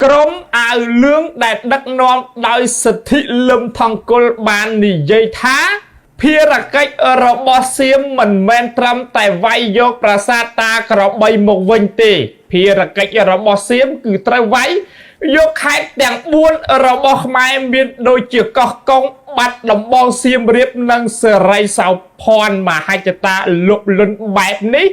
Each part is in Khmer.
ក្រុមអាវលឿងដែលដឹកនាំដោយសិទ្ធិលឹមថង្គលបាននិយាយថាភារកិច្ចរបស់សៀមមិនមែនត្រឹមតែវាយយកប្រាសាទតាក្របីមកវិញទេភារកិច្ចរបស់សៀមគឺត្រូវវាយយកខេត្តទាំង4របស់ខ្មែរមានដូចជាកោះកុងបាត់ដំបងសៀមរាបនិងសិរីសោភ័ណ្ឌមហិច្ឆតាលុបលុនបែបនេះ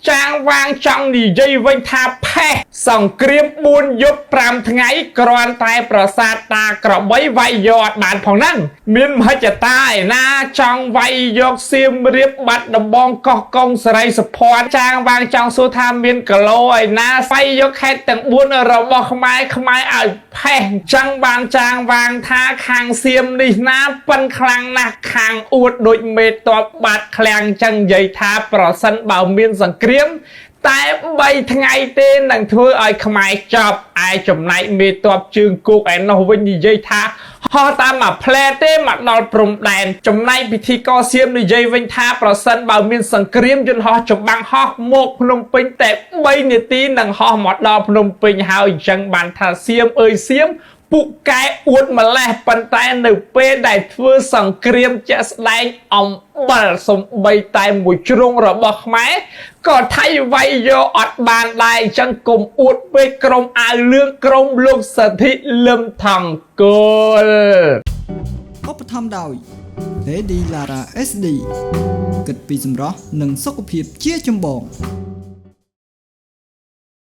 ចាងវាងចង់និយាយវិញថាផេះសង្គ្រាម4យប់5ថ្ងៃគ្រាន់តែប្រាសាទតាក្របីវាយយកអត់បានផងហ្នឹងមានមហិច្ឆតាឯណាចង់វាយយកសៀមរាបបាត់ដំបងកោះកុងសិរីសោភ័ណ្ឌចាងវាងចង់សួរថាមានគីឡូឯណាវាយយកខេត្តទាំង4របស់ខ្មែរខ្មែរឲ្យផេះអញ្ចឹងបានចាងវាងថាខាងសៀមនេះណាប៉ិនខ្លាំងណាស់ខាងអួតដូចមេតបបាត់ឃ្លាំងអញ្ចឹងនិយាយថាប្រសិនបើមានសង្គ្រាមតែ3ថ្ងៃទេនឹងធ្វើឲ្យខ្មែរចប់ឯចំណែកមេតបជើងគោកឯនោះវិញនិយាយថាហោះតាមមួយផ្លែទេមកដល់ព្រំដែនចំណែកពិធីករសៀមនិយាយវិញថាប្រសិនបើមានសង្គ្រាមយន្តហោះចម្បាំងហោះមកភ្នំពេញតែ3នាទីនឹងហោះមកដល់ភ្នំពេញហើយអញ្ចឹងបានថាសៀមអើយសៀមពួកកែអួតម្លេះប៉ុន្តែនៅពេលដែលធ្វើសង្គ្រាមជាក់ស្ដែងអំបិលសំបីតែមួយជ្រុងរបស់ខ្មែរក៏ថៃវាយយកអត់បានដែរអញ្ចឹងកុំអួតពេកក្រុមអាវលឿងក្រុមលោកសទ្ធិលឹមថង្គល ឧបត្ថម្ភដោយ Lady Lara SD គិតពីសម្រស់និងសុខភាពជាចម្បង។